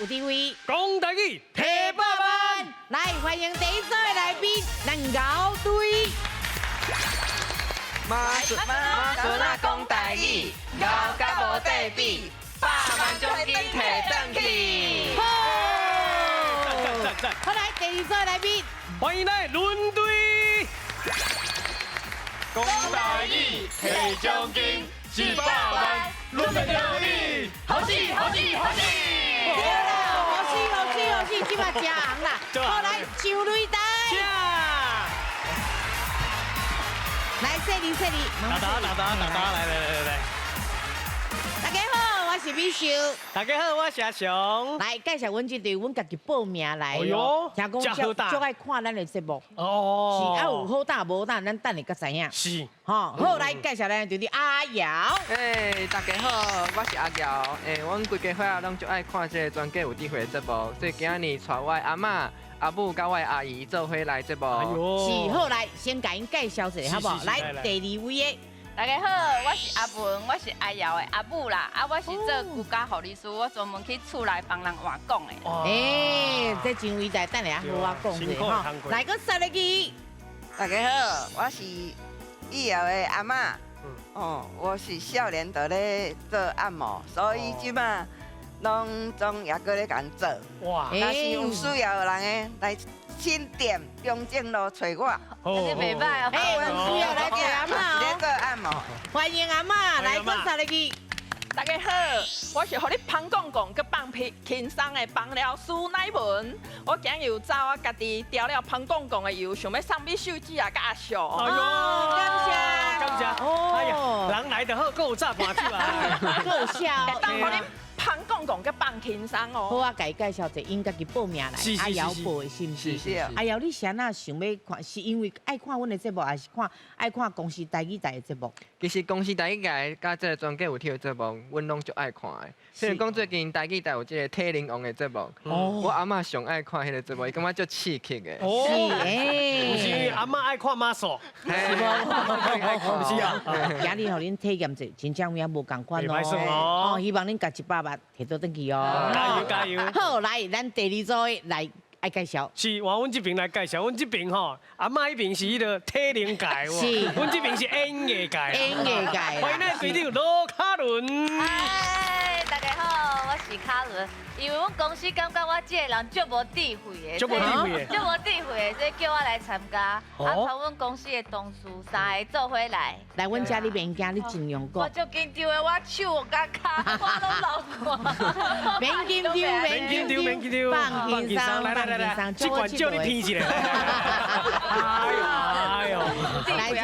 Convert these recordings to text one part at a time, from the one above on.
有智慧，講台語，提百萬。來歡迎第一組的來賓，咱牛隊。媽孫媽孫仔講台語，𠢕甲無得比，百萬獎金提轉去。好，讚讚讚！好來，第二組的來賓，歡迎來倫隊。講台語，提獎金，100萬，攆袂著你，好戲好戲好戲！對啦，好戲好戲好戲，這擺真紅啦。好來，上擂台。來，細膩細膩，打打打打打打，來來來來來。大家好，我是美秀。大家好，我是阿雄。來介紹阮這隊，阮家己報名來哦。聽講足愛看咱的節目。哦。是啊，有好膽無膽，咱等下才知影。是。吼，好，來介紹咱的隊長阿瑤。欸，大家好，我是阿瑤。欸，阮規家伙仔攏足愛看這個全家有智慧的節目，所以今日帶我的阿嬤、阿母佮我的阿姨做伙來節目。是，好，來先共𪜶介紹一下，好無？來，第二位的。大家好，我是阿文，我是阿瑤的阿母啦。啊，我是做居家護理師，我專門去厝內幫人換講的。欸，這真偉大，等下好好講者吼。來，閣三個字。大家好，我是葉瑤的阿嬤。哦，我是少年就咧做按摩，所以這擺攏總也閣咧共做。哇！若是有需要的人的來新店中正路揣我。這袂䆀哦。欸，有需要來找阿嬤哦。咧做按摩，歡迎阿嬤來，閣三個字。大家好，我是予你芳講講閣放屁輕鬆的芳療師乃文。我今日有走我家己調了芳講講的油，想欲送予秀姊啊，佮阿秀。哎呦，感謝，感謝。哎呀，人來得好，閣有炸盤酒啊，閣有笑。會當予恁芳講講閣放輕鬆哦。好啊，共伊介紹者，𪜶家己報名來，阿瑤報的是毋是？阿瑤，你是按怎想欲看？是因為愛看阮的節目，還是看愛看公視台語台的節目？其實公視台語台佮這個全家有智慧的節目，阮攏足愛看的。譬如講最近台語台有這個體能王的節目，我阿嬤上愛看彼個節目，伊感覺足刺激的。哦，是，是阿嬤愛看馬術，是無？愛看是啊。今日予恁體驗者，真正有影無仝款哦。哦，希望恁共100萬提倒轉去哦。加油加油！好，來，咱第二組來愛介紹。是，換阮這邊來介紹，阮這邊吼，阿嬤彼邊是彼個體能界，是，阮這邊是演藝界。演藝界。歡迎咱隊長羅卡倫。嗨，大家好，我是卡倫。因為阮公司感覺我這個人足無智慧的，足無智慧的，足無智慧的，所以叫我來參加。啊，帶阮公司的同事三个做伙來。來，阮遮你免驚，你盡量講。我足緊張的，我手佮跤，我攏流汗。免緊張，免緊張，免緊張，放輕鬆，來來來來，這罐借你鼻一下。哎呦哎呦，來遮，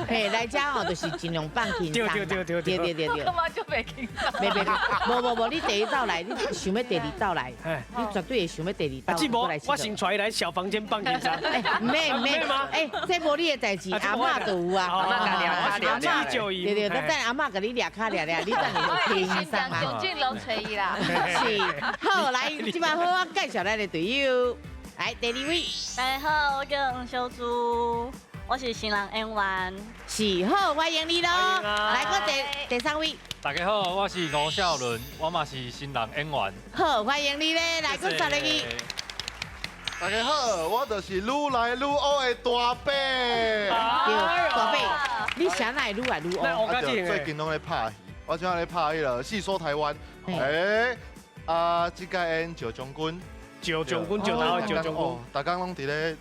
嘿，來遮吼，就是盡量放輕鬆。對對對對對對對對。我感覺足袂輕鬆。袂袂袂，無無無，你第一道來，你想欲第二道來，你絕對會想欲第二道來。我先帶伊來小房間放輕鬆。毋免毋免，欸，這無你的代誌，阿嬤就有啊。阿嬤共你掠跤掠掠。對對，等阿嬤共你掠跤掠掠，你等下就輕鬆啊。上進攏揣伊啦。是，好，來，這擺好啊，介紹咱的隊友。來，第二位。大家好，我叫黃小珠，我是新人演員。是，好，歡迎你囉。來，閣第三位。大家好，我是吳少倫，我嘛是新人演員。好，歡迎你咧，來，閣三個字。大家好，我就是愈來愈烏的大伯。對，大伯，你啥會愈來愈烏？最近攏咧拍戲，我這擺咧拍彼个《戲說台灣》。欸，啊，這屆演趙將軍。趙將軍，趙大趙將軍，逐工攏佇咧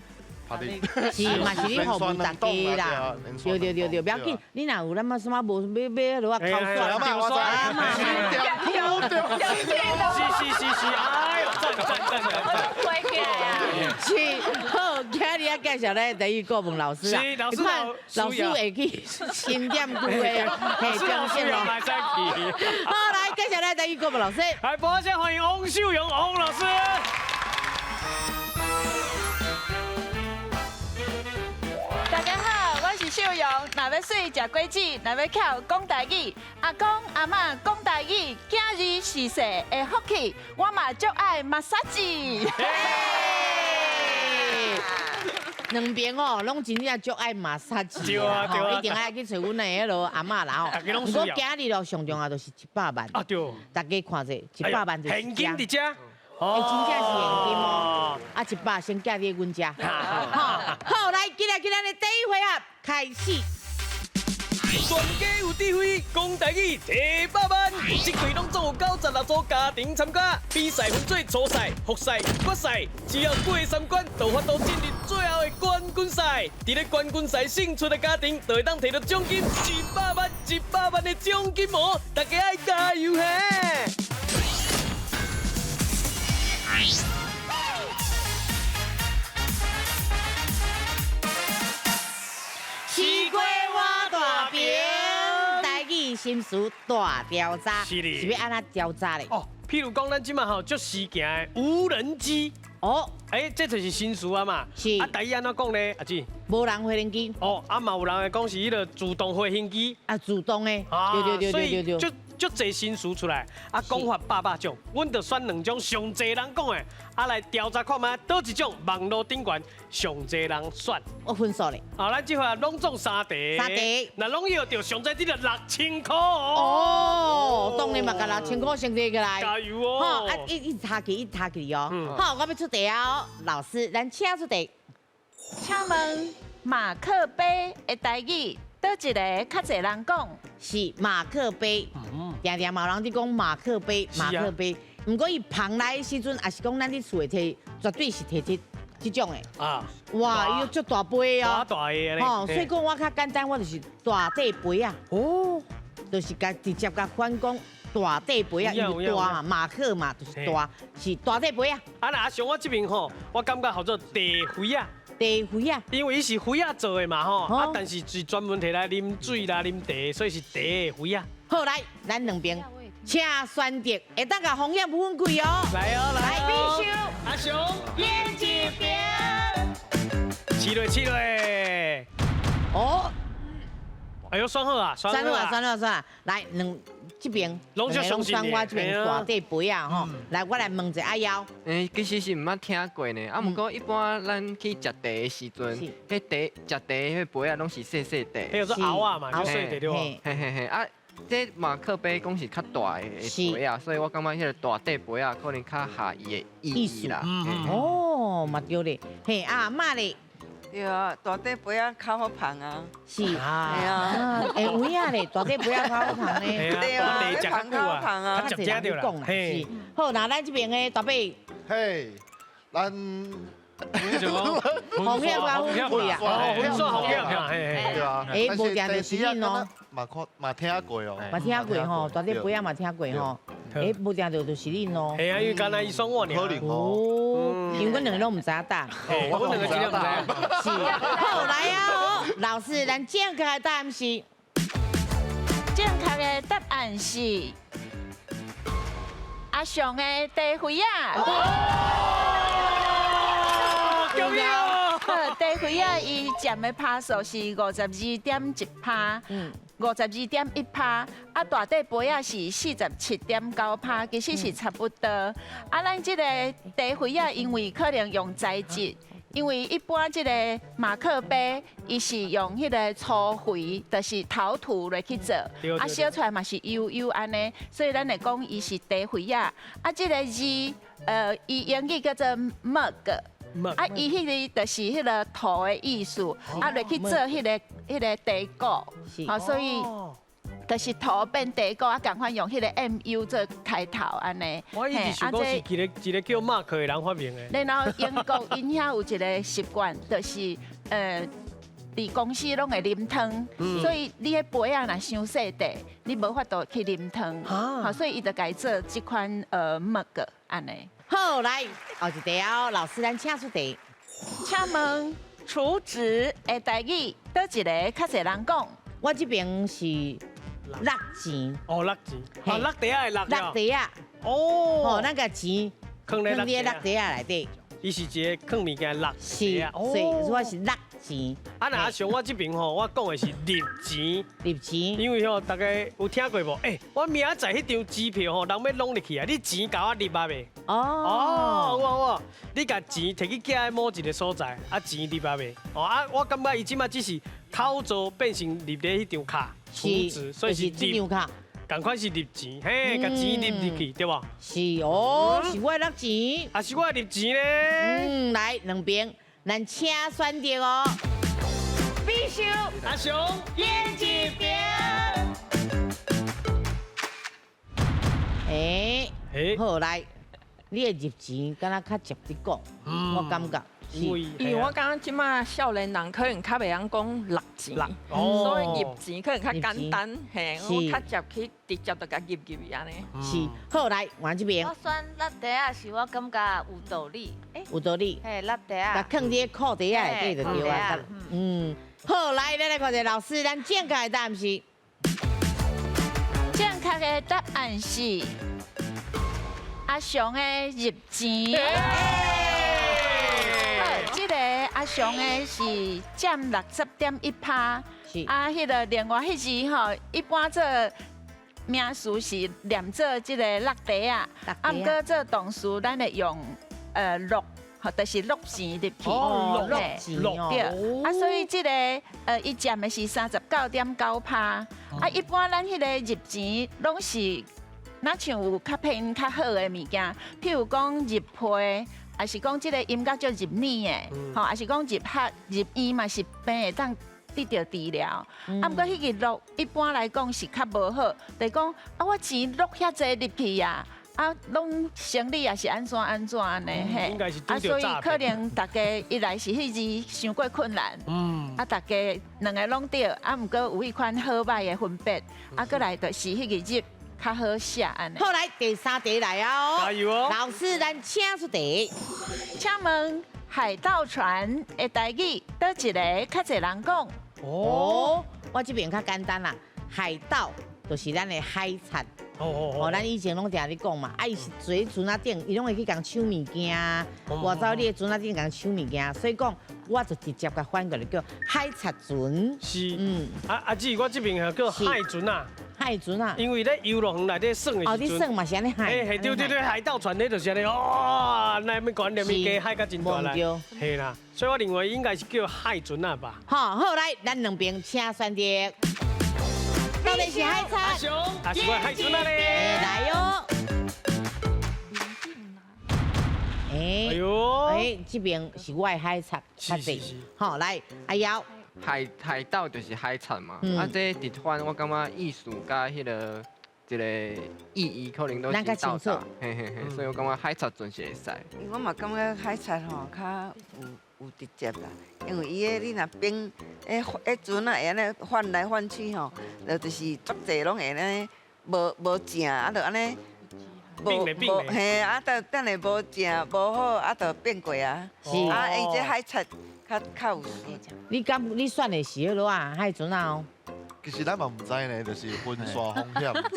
拍你。是，嘛是你服務大家啦。對對對對，不要緊，你若有那麼什麼無欲欲落啊口水，阿嬤，阿嬤，是是是是，哎呦，讚讚讚讚讚。是，好，今日啊介紹咱台語顧問老師啊，是老師，老師會去新店區的，嘿，中正路。好，來介紹咱台語顧問老師。來，播先歡迎翁秀榮翁老師。大家好，我是秀榮。若欲媠食果子，若欲巧講台語，阿公阿嬤講台語，囝兒是世的福氣，我嘛足愛馬殺雞。兩邊哦，攏真正足愛馬殺雞，對啊對啊，一定愛去揣阮的彼落阿嬤啦吼。不過今日咯，上重要就是100萬。啊對。大家看者，一百萬就是現金佇遮。欸，真正是現金哦！啊，100先寄佇阮遮。好，好，來，今日今日的第一回合開始。全家有智慧，講台語提百萬，這季攏總有96組家庭參加，比賽分做初賽、複賽、決賽，只要過三關，就有法度進入最後的冠軍賽。佇咧冠軍賽勝出的家庭，就會當提到獎金100萬、100萬的獎金哦！大家愛加油嘿！西瓜换大饼，台语心事大调查，是的是欲按怎调查咧？哦，譬如讲，咱这马吼足时行的无人机，哦，欸，这就是新词啊嘛。是啊，台语按怎讲咧？阿姊。无人飞行机。哦，啊嘛有人会讲是彼个自动飞行机。啊，自动的。对对对对对对。足足济新词出来，啊，讲法百百种，阮就选两种上济人讲的，啊来调查看觅佗一种网路顶悬上济人选。我分数咧。啊，咱这回拢总三题。三题。若拢要著上济得著6000箍哦。哦，当然嘛，共6000箍先提起来。加油哦！好，啊，一插起，一插起哦。好，我欲出题啊，老师，咱请出题。请问马克杯的台语，佗一个较济人讲？是马克杯，定定嘛有人伫讲马克杯，马克杯。毋过伊捧来的时阵，也是讲咱伫厝里提，绝对是提这种的。啊！哇，伊有足大杯哦，大的吼，所以讲我较简单，我就是大块杯啊。哦，就是共直接共翻讲大块杯啊，因为大嘛，马克嘛，就是大，是大块杯啊。啊，若像我这边吼，我感觉号做茶杯啊。茶杯啊，因为伊是杯仔做的嘛吼，啊，但是是专门提来啉水啦、啉茶，所以是茶杯仔。好，来，咱两边请选择，会当共风险分开哦。来哦，来，必须阿雄，连一边，试落试落。哦，哎呦，选好啊，选好啊，选好选好，来两。这边拢选我这边大块杯仔吼，来我来问一下阿瑶。欸，其实是毋捌听过呢，啊，毋过一般咱去食茶的时阵，彼茶食茶彼杯仔拢是细细块。彼个做甌仔嘛，就细块对无？嘿嘿嘿，啊，这马克杯讲是较大的杯仔，所以我感觉彼个大块杯仔可能较合伊的意思啦。哦，嘛对咧，嘿啊，妈咧。对啊，大块杯仔较好捧啊。是。啊。系啊。会有影咧，大块杯仔较好捧咧。对啊，捧较好捧啊。较济人讲啦。是。好，那咱这边的大伯。嘿，咱。红叶啊，红叶啊，红色红叶啊，对啊。欸，无定著是恁哦。嘛看嘛听过哦。嘛听过吼，大块杯仔嘛听过吼。欸，无定著就是恁哦。系啊，因为敢若伊选我尔。可能哦。因为阮两个拢毋知影答。我两个真正毋知影。是。好，来啊，老师，咱正确的答案是。正确的答案是阿雄的茶杯仔。恭喜哦！茶杯仔伊占的趴数是52.1%，52.1%，啊，大块杯仔是47.9%，其实是差不多。啊，咱这个茶杯仔因为可能用材质，因为一般这个马克杯，伊是用彼个粗肥，就是陶土来去做，啊，烧出来嘛是油油按呢，所以咱会讲伊是茶杯仔。啊，这个字，伊英语叫做 mug。啊，伊彼个就是彼个土的意思，啊，落去做彼个茶果，好，所以就是土变茶果，啊，仝款用彼个 MU 做开头按呢。我一直想讲是一个叫马克的人发明的。然后英国𪜶遐有一个习惯，就是伫公司拢会啉汤，所以你彼杯仔若伤细块，你无法度去啉汤，好，所以伊就共做这款mug 按呢。好，来，后一题哦，老师，咱请出题。请问储值的台语，佗一个较济人讲？我这边是落钱。哦，落钱。哦，落地仔的落。落地仔。哦。哦，咱共钱囥佇落地仔内底。伊是一个囥物件落。是，所以我是落钱。啊，若像我这边吼，我讲的是入钱。入钱。因为吼，大家有听过无？欸，我明仔载彼张支票吼，人欲拢入去啊，你钱共我入啊未？哦。哦，我，你共钱提去寄喺某一个所在，啊，钱入啊未？哦啊，我感觉伊这马只是口座变成入咧彼张卡，储值，所以是这张卡。仝款是入錢，嘿，共錢入入去，對無？是哦，是我的落錢，啊是我的入錢咧。嗯，來兩邊，咱請選擇哦。必須阿雄，演一邊。欸，好來，你的入錢敢若較捷得講，我感覺。因為我感覺這馬少年人可能較袂曉講六錢，所以入錢可能較簡單，嘿，我較捷去直接就共入入去按呢。是，好來，換這邊。我選落袋仔是我感覺有道理。有道理。嘿，落袋仔。共囥佇褲袋仔內底就對啊。嗯，好，來，咱來看一下老師，咱正確的答案是。正確的答案是阿雄的入錢。這個阿雄的是佔60.1%，啊，彼個另外彼字吼，一般做名詞是念做這個落袋仔，啊，毋過做動詞，咱會用落，就是落錢入去，落錢對，啊，所以這個伊佔的是39.9%，啊，一般咱彼個入錢攏是，若像有較偏較好的物件，譬如講入批。也是講這個音樂足入耳的，吼，也是講入學入院嘛是病會當得著治療。啊，毋過彼個落一般來講是較無好，就是講啊，我錢落遐濟入去啊，啊，攏生理也是按怎按怎按呢嘿。啊，所以可能大家一來是彼字傷過困難，啊，大家兩个攏對，啊，毋過有彼款好䆀的分別，啊，閣來就是彼個入。較好寫按呢。好，來第三題來啊！加油哦！老師，咱請出題。請問海盜船的台語，佗一个較濟人講？哦，我這邊較簡單啦。海盜就是咱的海賊。哦，咱以前攏定咧講嘛，啊，伊是坐佇船仔頂，伊攏會去共搶物件，外走你的船仔頂共搶物件，所以講我就直接共翻過來叫海賊船。是，嗯，啊阿姊，我這邊叫海船啊。海船啊，因為咧遊樂園內底耍的時陣，哦，你耍嘛是按呢海，嘿，對對對，海盜船咧就是按呢，哦，那物管連物加海甲真大啦，嘿啦，所以我認為應該是叫海船啊吧。好，好來，咱兩邊請選擇，到底是海賊，阿雄，還是我海船啊咧？來喲。哎呦，哎，這邊是我的海賊，較濟，好來，阿瑤。海盜就是海賊嘛，啊，這直翻我感覺意思佮彼个一个意義可能都是倒轉，嘿嘿嘿，所以我感覺海賊船是會使。我嘛感覺海賊吼較有直接啦，因為伊个你若變，彼船仔會按呢翻來翻去吼，就是足濟攏會按呢無正，啊，就按呢。無無嘿，啊，等等下無正無好，啊，就變過啊。是啊，伊這海賊較有。你敢你選的是彼落啊？海船啊？哦。其實咱嘛毋知呢，就是分煞風險。恁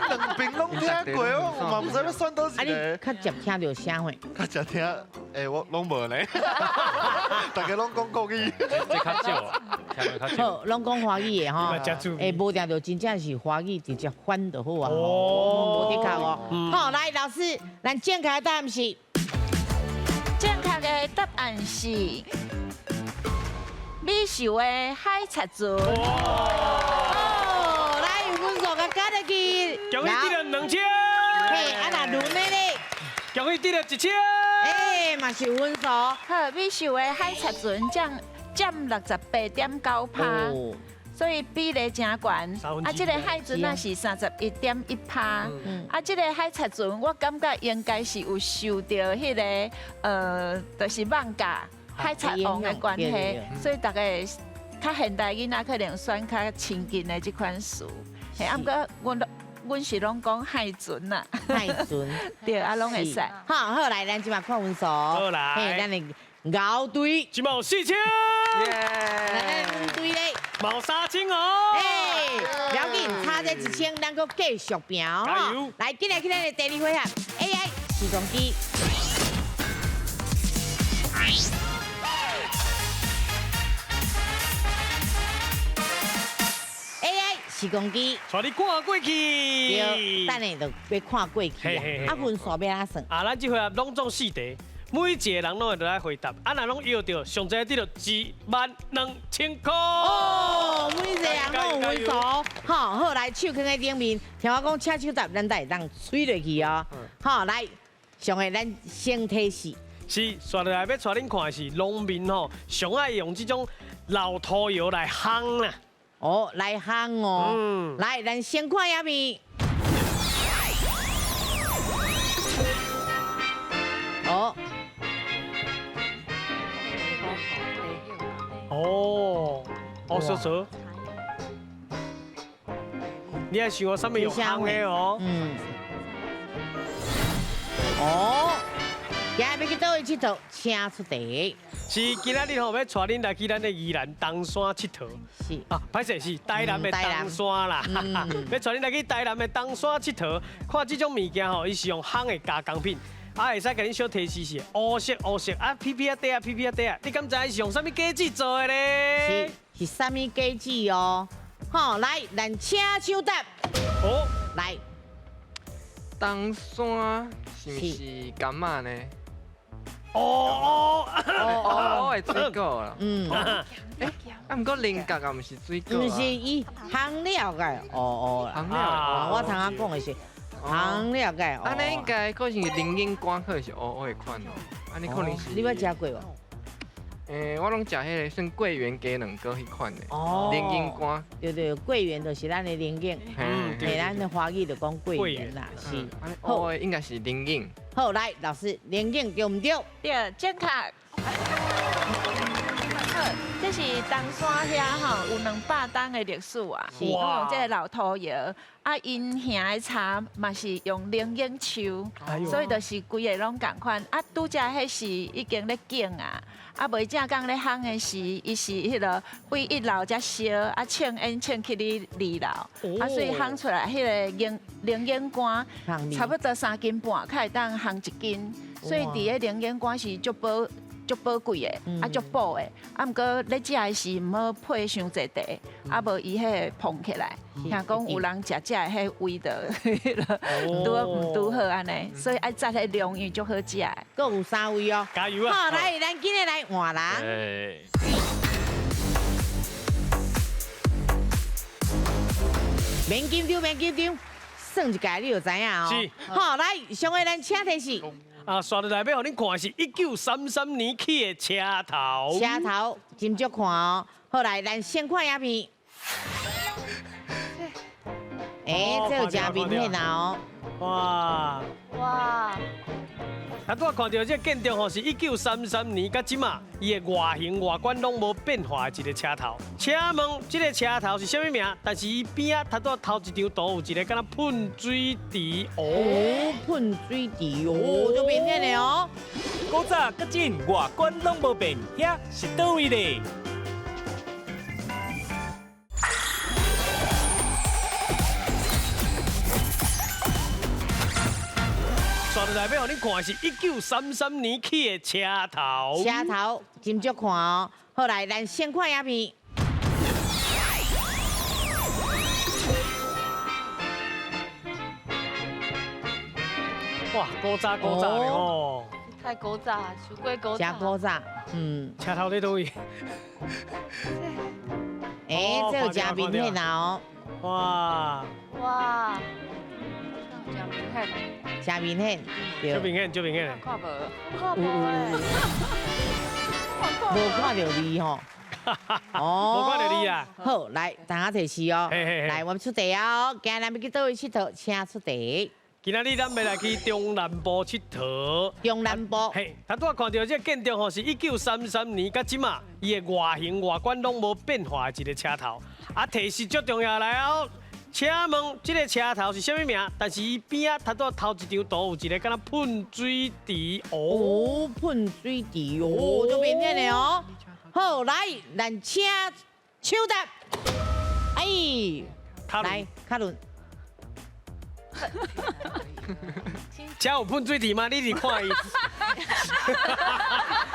兩邊攏聽過，我嘛毋知欲選佗一個。啊，你較捷聽著啥貨？較捷聽，欸，我攏無呢。大家攏講國語。這較少啊，聽較少。好，攏講華語的吼。欸，無聽著真正是華語直接翻就好啊。哦。無的確哦。好，來老師，咱正確的答案是。正確的答案是。美秀的海賊船。哦，來有分數共加入去。恭喜得了2000。嘿，啊若輪的咧。恭喜得了1000。哎，嘛是有分數。好，美秀的海賊船佔68.9%，所以比例真懸。啊，這個海船啊是31.1%。啊，這個海賊船我感覺應該是有受到彼个就是艋舺。海賊王的關係，所以大家較現代囡仔可能選較親近的這款詞。嘿，啊，毋過阮是攏講海船啦，海船，對，啊，攏會使。好，好來，咱這馬看分數。好來，嘿，咱的牛隊，這馬有4000，咱隊咧，嘛有3000哦。哎，不要緊，差這1000，咱閣繼續拼哦。加油！來，進來去咱的第二回合，AI 時光機。AI 時光機，帶你看過去。對，等下就欲看過去啊。啊，分數欲按怎算？啊，咱這回合攏總4題，每一個人攏會來回答。啊，若攏搖著，上濟得著12000塊。哦，每一个人拢有分数。好，好来手囥在顶面，听我讲，请手答，咱才会当吹落去哦。好，来，上个咱先提示。是，紲落来欲带恁看的是农民吼，上爱用这种老土窑来烘啦。哦，来烘哦。嗯。来，咱先看影片。哦。哦，哦，叔叔，你还想我啥物用烘的哦？嗯。哦。今日欲去佗位𨑨迌，请出题。是，今仔日吼欲带恁来去咱的宜兰东山𨑨迌。是。啊，歹势是台南的东山啦。欲带恁来去台南的东山𨑨迌，看这种物件吼，伊是用烘的加工品。啊，会使共恁小提示是乌色乌色啊，皮皮仔底啊，皮皮仔底啊，你敢知伊是用啥物果子做的咧？是啥物果子哦？好，来，咱请手答。哦，来。东山是毋是柑仔呢？哦哦哦，的水果啦。嗯。欸，啊，毋过菱角也毋是水果。毋是伊烘了个，哦哦。烘了。我头仔讲的是烘了个。按呢应该可能是龙眼干，可能是乌乌的款哦。按呢可能是。你捌食过无？欸，我拢食彼个算桂圆鸡卵糕彼款的。哦。龙眼干。对对，桂圆就是咱的龙眼。嗯。嘿，咱的华语就讲桂圆啦，是。好，应该是龙眼。好，来，老师，龙眼对毋对？对，正确。好，这是东山遐吼，有200冬的历史啊。拢用这个老土窑，啊，𪜶下的茶嘛是用龙眼树，所以就是规个拢仝款。啊，拄才彼是已经咧拣啊，啊，袂正讲咧烘的时，伊是彼个为一楼才烧，啊，呛烟呛去你二楼，啊，所以烘出来彼个龙眼干，差不多3斤半，才会当烘1斤。所以伫个龙眼干是足宝。足宝贵的，啊足补的，啊毋过咧食的时毋好配伤济茶，啊无伊彼个膨起来，听讲有人食食的彼味道，拄好毋拄好按呢，所以爱节彼量，因为足好食的。阁有3位哦，加油啊！好，来，咱今日来换人。免紧张，免紧张，算一届你就知影哦。是。好，来，上个咱请提示。啊，紲落来欲予恁看的是1933年起的车头。车头真足看哦。好，来，咱先看影片。欸，这有真明显啊哦。哇。哇。啊，拄仔看到这个建筑吼，是1933年到这马，伊的外形外观拢无变化的一个车头。请问这个车头是啥物名？但是伊边仔头拄头一张图有一个敢若喷水池哦，喷水池哦，足明显的哦。古早到今外观拢无变，遐是佗位咧？紲落来欲予恁看的是1933年起的车头。车头真足看哦。好，来，咱先看影片。哇，古早古早的哦。太古早，太过古早。真古早，嗯。车头在佗位？欸，这有真明显啊哦。哇。哇。真明显。真明显，足明显，足明显。看无，看无无看到你吼。哦，无看到你啊。好，来，大家提示哦。来，我们出题哦。今日咱欲去佗位𨑨迌，请出题。今仔日咱欲来去中南部𨑨迌。中南部。嘿，头拄仔看到这个建筑吼，是1933年到这马，伊的外形外观拢无变化的一个车头。啊，提示足重要来哦。请问这个车头是啥物名？但是伊边仔头拄头一张图有一个敢若喷水池哦，喷水池哦，足明显的哦。好，来，咱请手答。哎，来，卡伦。车有喷水池吗？你伫看伊。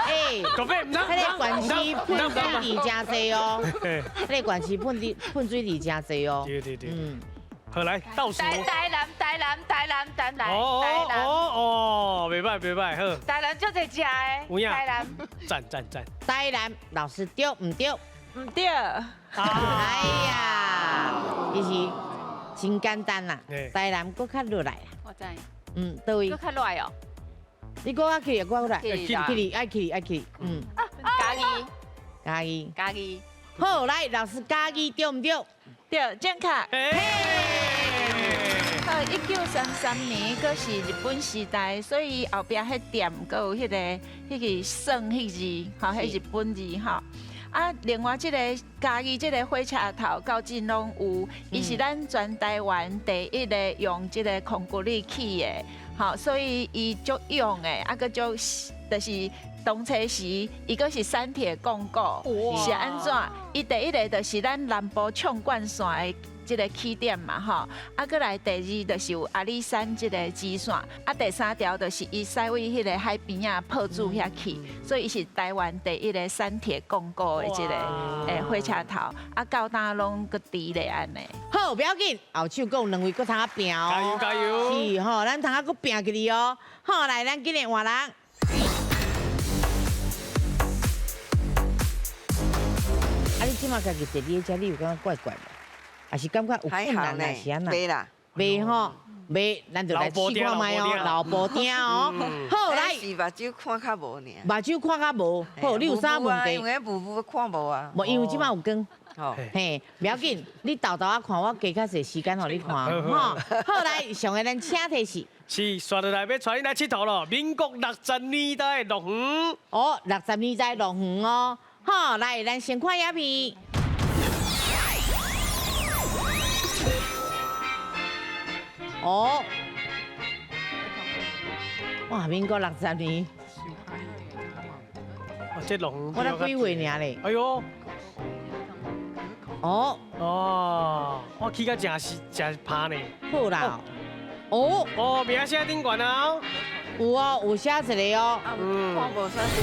欸，那个管区喷水池真济哦，彼个管区喷水池真济哦。对对对，嗯，好来倒数。台南台南台南台南。哦哦哦，袂歹袂歹，好。台南足济食的。有影。台南。赞赞赞。台南老师对毋对？毋對。哎呀，其實真簡單啦，台南閣較落來啦。我知。嗯，佗位？閣較落來哦。你閣較去，閣較來。去去，愛去愛去。嗯。嘉義。嘉義。嘉義。好，來，老師嘉義對毋對？對，正確。好，1933年，閣是日本時代，所以後壁彼店閣有彼個算彼字，吼，彼日本字吼。啊，另外這個嘉義這個火車頭到今攏有，伊是咱全台灣第一個用這個空骨力起的，吼，所以伊足勇的，啊，閣足就是當初時，伊閣是三鐵共構，是按怎？伊第一個就是咱南部縱貫線的這個起點嘛，吼，啊，閣來第二就是有阿里山這個支線，啊，第三條就是伊駛位彼個海邊仔朴子遐去，所以伊是台灣第一個三鐵共構的這個火車頭，啊，到今攏閣佇咧按呢。好，不要緊，後手閣有兩位閣通仔拼哦，加油加油！是吼，咱通仔閣拼起來哦。好，來，咱今日換人。啊，你這馬家己坐佇遮，你有感覺怪怪無？還是感覺有困難啊？是按怎？袂啦，袂吼，袂，咱就來試看覓哦，老布丁哦。好，來。是目睭看較無爾。目睭看較無，好，你有啥問題？因為霧霧看無啊。無，因為這馬有光。嘿，不要緊，你沓沓仔看，我加較濟時間予你看，吼。好，來，上個咱請提示。是，紲落來欲帶恁來𨑨迌咯。民國60年代的樂園。哦，60年代樂園哦。好，來，咱先看影片。哦，哇！民國60年，哇！這樂園我才幾歲爾咧？哎喲，哦，哦，我去到真是真拍呢。好啦，哦，哦，名寫頂懸啊，有哦，有寫一個哦，看無啥字，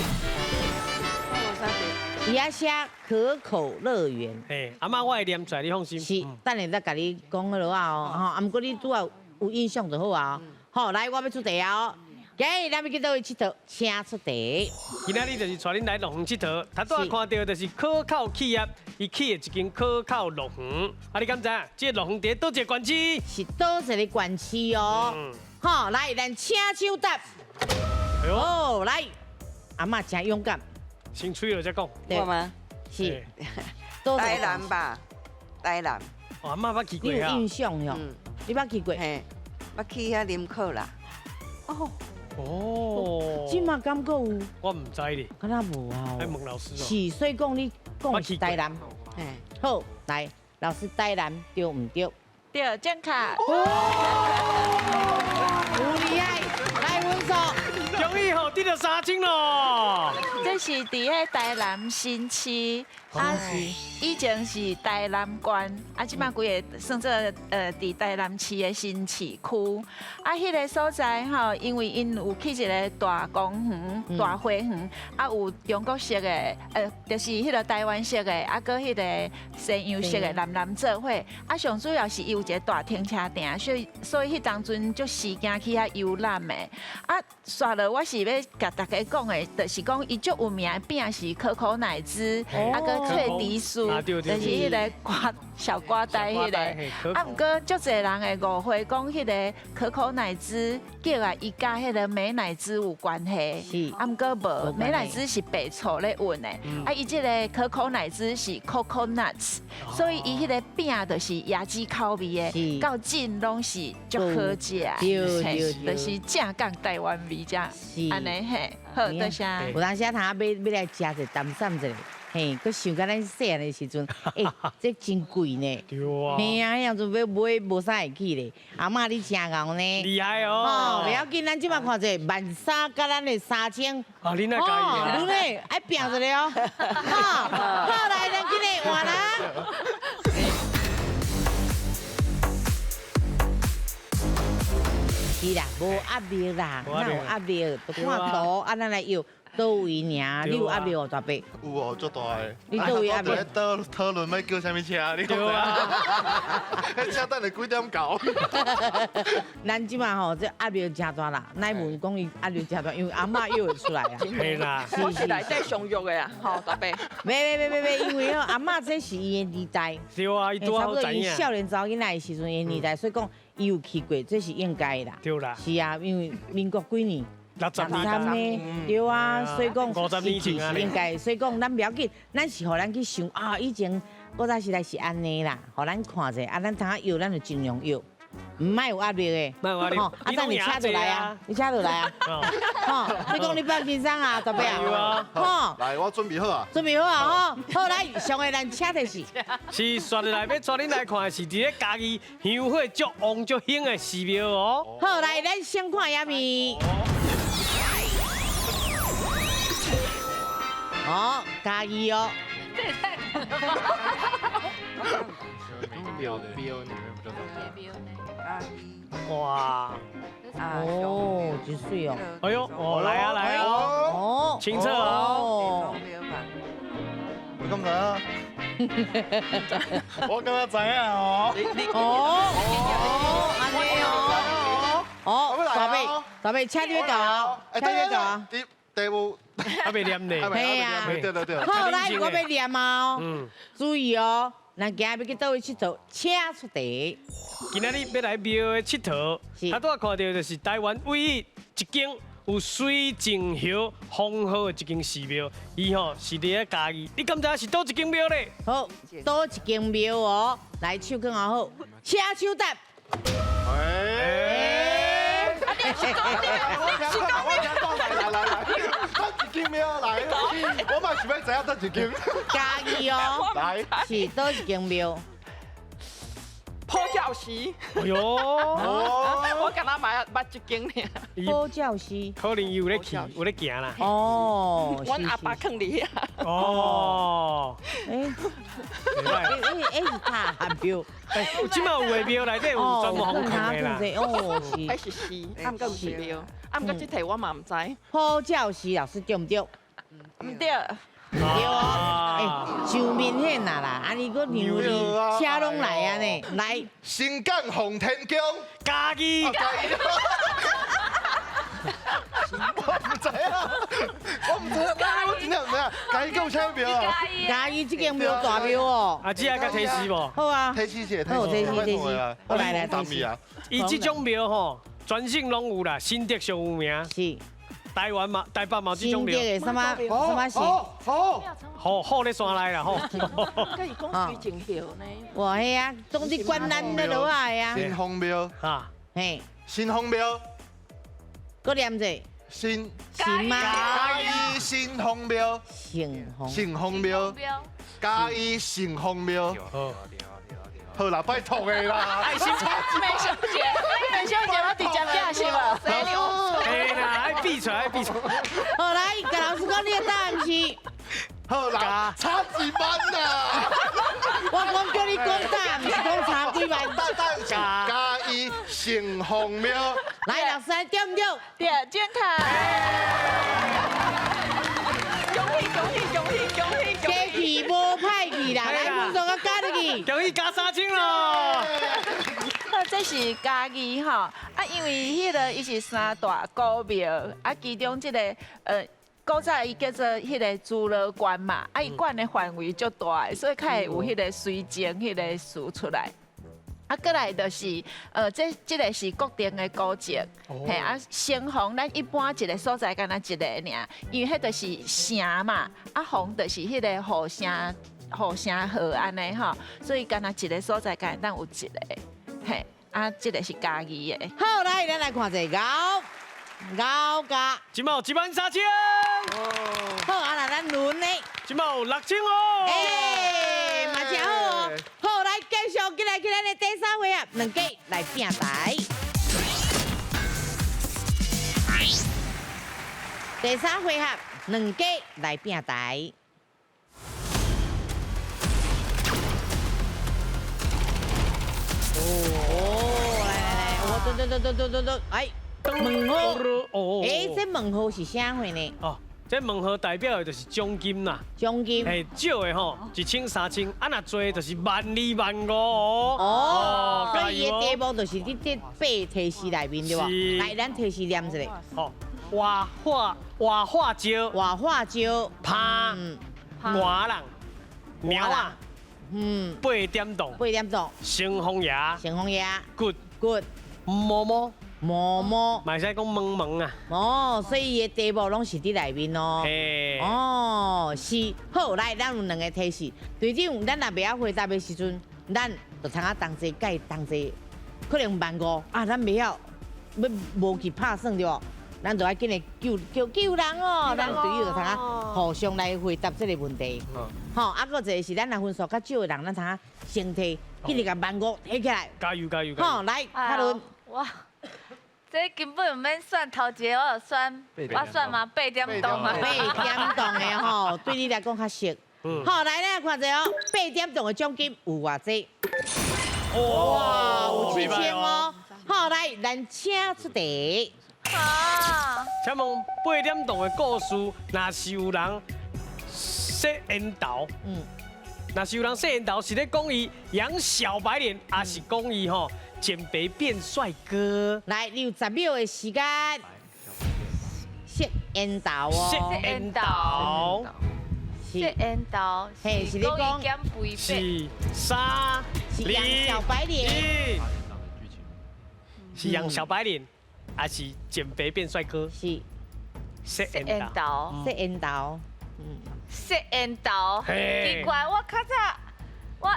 看無啥字。伊遐寫可口樂園。嘿，阿嬤，我會念出來，你放心。是，等下再共你講好啊哦，吼，啊，毋過你拄仔有印象就好啊。好，來，我欲出題啊！今日咱欲去佗位𨑨迌，請出題。今仔日就是帶恁來樂園𨑨迌，頭拄仔看到就是可口企業，伊起的一間可口樂園。啊，你敢知影？這個樂園佇佗一個縣市？是佗一個縣市哦。好，來，咱請手答。哦，來，阿嬤真勇敢。先吹了再講。我嗎？是。台南吧，台南。哦，阿嬤捌去過啊。你有印象喲？你捌去過？嘿，捌去遐啉可樂。哦。哦。這馬敢閣有？我毋知咧。敢若無啊？愛問老師哦。是，所以講你講是台南。嘿。好，來，老師台南對毋對？對，正確。有厲害，來分數。恭喜吼，得著3000咯。這是佇咧台南新市，啊是以前是台南縣，啊這馬規个算做佇台南市的新市區。啊，彼个所在吼，因為𪜶有起一个大公園、大花園，啊有中國式的，就是彼个台灣式的，啊閣彼个西洋式的南南做伙。啊，上主要是伊有一个大停車場，所以彼當陣足時間去遐遊覽的。啊，煞落我是欲共大家講的，就是講伊足有名的餅是可可奶汁，啊閣脆甜酥，就是彼个瓜小瓜呆彼个。啊，毋過足濟人會誤會講彼个可可奶汁叫啊，伊佮彼个美乃滋有關係。啊，毋過無，美乃滋是白醋咧混的，啊，伊這个可可奶汁是 coconuts，所以伊彼个餅就是椰子口味的，到今攏是足好食，就是正港台灣味這，按呢嘿，好，多謝。有當時啊，通仔欲來食者淡散者，嘿，閣想到咱細漢的時陣，欸，這真貴呢。對啊。嘿啊，彼當陣欲買無啥會去咧。阿嬤你真𠢕呢。厲害哦。哦，袂要緊，咱這馬看者13,000佮咱的3000。啊，你若介意啊？你咧愛拼一下哦。好，好來，咱今日換人。是啦，無壓力啦，哪有壓力？就看圖，啊，咱來搖。佗位爾，你有壓力哦，大伯？有哦，足大的。你佗位壓力？討討論欲叫啥物車？你講啊？彼車等下幾點到？咱這馬吼，這壓力誠大啦。乃文講伊壓力誠大，因為阿嬤約會出來啊。係啦，我是內底上弱的啊，吼大伯。袂袂袂袂袂，因為吼阿嬤這是伊的年代。對啊，伊拄好知影。少年查某囡仔的時陣，伊的年代，所以講伊有去過，這是應該的啦。對啦。是啊，因為民國幾年？63年。對啊，所以講50年前啊。是應該，所以講咱不要緊，咱是予咱去想啊，以前古早時代是按呢啦，予咱看者，啊，咱通搖，咱就盡量搖。毋莫有壓力的，莫有壓力。啊，等你車就來啊，你車就來啊。吼，你講你放輕鬆啊，大伯啊。吼，來，我準備好啊。準備好啊，吼，好來，上個咱車就是。是，煞落來欲帶恁來看的是佇咧嘉義香火足旺足興的寺廟哦。好，來，咱先看影片。哦，嘉義哦。這也太難了吧！廟廟呢？哇！哦，真水哦！哎呦，哦，來啊來啊！哦，清澈哦。我敢知啊？我敢若知影哦。哦，按呢哦。哦，大伯，大伯，車你欲到，車你欲到啊？第五，還袂念呢？係啊，對對對。好，來，我欲念啊！注意哦。咱今日欲去佗位𨑨迌？請出題。今仔日欲來廟的𨑨迌，啊，拄仔看到就是台灣唯一一間有水晶葉封號的一間寺廟，伊吼是佇咧嘉義。你敢知影是佗一間廟咧？好，佗一間廟哦，來手囥好，請手答。欸，啊，你是講你，你是講你，來來來，佗一間廟來，我嘛想欲知影佗一間。嘉義哦，來，是佗一間廟？普照寺。哎喲，我敢若嘛捌這間爾。普照寺。可能伊有咧去，有咧行啦。哦，阮阿爸囥佇遐。哦。欸，欸，是塔廟。這馬有的廟內底有專門封的啦。哦，是。彼是寺，啊，毋過毋是廟，啊，毋過這題我嘛毋知。普照寺老師對毋對？毋對。對哦，欸，真明顯啊啦，啊你閣讓你車攏來啊呢，來。新港奉天宮，嘉義。我毋知啊，我毋知啊，我真正毋知啊。嘉義閣有啥廟啊？嘉義這間廟大廟哦。啊，這個提示無？好啊。提示者，好提示提示。我來來提示。伊這種廟吼，全省攏有啦，新竹上有名。是。台灣嘛，台北嘛有這種廟。什麼什麼好，好，好，好咧山內啦，吼。佮伊講水晶廟呢？哇，係啊，總之關咱咧落來啊。新豐廟。哈。嘿。新豐廟。閣念者。新。新嗎？嘉義新豐廟。新豐。新豐廟。嘉義新豐廟。好啦，拜託的啦。愛心。美秀姐，美秀姐，我直接寄是無？嘿啦，愛比出來，愛比出來。好來，共老師講你的答案是。好啦，差一萬啦。我講叫你講答案，毋是講差幾萬。答案是嘉義城隍廟。來，老師對毋對？對，正確。恭喜恭喜恭喜恭喜！機器無歹去啦，來，分數閣加入去。恭喜加3000咯。這是嘉義吼，啊，因為彼个伊是三大古廟，啊，其中這個古早伊叫做彼个朱羅關嘛，啊，伊管的範圍足大的，所以較會有彼個水晶彼个詞出來。啊，過來就是，這個是國定的古蹟，嘿啊，城隍咱一般一個所在敢若一個爾，因為彼就是城嘛，啊，鳳就是彼个護城護城河按呢吼，所以敢若一個所在敢會當有一個，嘿，啊，這個是嘉義的。好，來，咱來看一下𠢕，𠢕加，這馬有13000。好，啊，那咱輪呢？這馬有6000哦。欸，嘛真好哦。好，來繼續進來去咱的第三回合，兩家來拼台。第三回合，兩家來拼台。哦，來來來，我噔噔噔噔噔噔，哎，問號，欸，這問號是啥貨呢？哦，这问号代表的就是奖金啦。奖金。嘿，少的吼一千三千，啊若济就是万二万五哦。哦，所以伊的题目就是伫这八提示内面对无？来，咱提示念一下。好，活化活化石，活化石，拍外人，猫仔，八点档，八点档，成风爷，成风爷，骨骨，毛毛。毛毛，嘛会使讲毛毛啊。哦，所以伊的题目拢是伫内面哦。哦，是。好，来，咱有两个提示。队长，咱若袂晓回答的时阵，咱就通啊同齐佮同齐，可能万五啊，咱袂晓，欲无去拍算对无？咱就爱紧来救救救人哦，咱队友就通啊互相来回答这个问题。好，啊，阁一个是咱若分数较少的人，咱通啊先提，紧来共万五提起来。加油加油！好，来，卡伦。哇。这根本毋免选，头一个我就选，我选嘛八点档嘛。八点档的吼，对你来讲较熟。好，来，咱来看一下哦，八点档的奖金有偌济？哇，有7000哦。好，来，咱请出题。啊。请问八点档的故事，若是有人洗烟头，若是有人洗烟头，是咧讲伊养小白脸，还是讲伊吼减肥变帅哥？来，你有10秒的时间。吸烟头哦。吸烟头。吸烟头。嘿，是咧讲减肥。是三，是养小白脸。是养小白脸，还是减肥变帅哥？是。吸烟头。吸烟头。吸烟头。奇怪，我较早我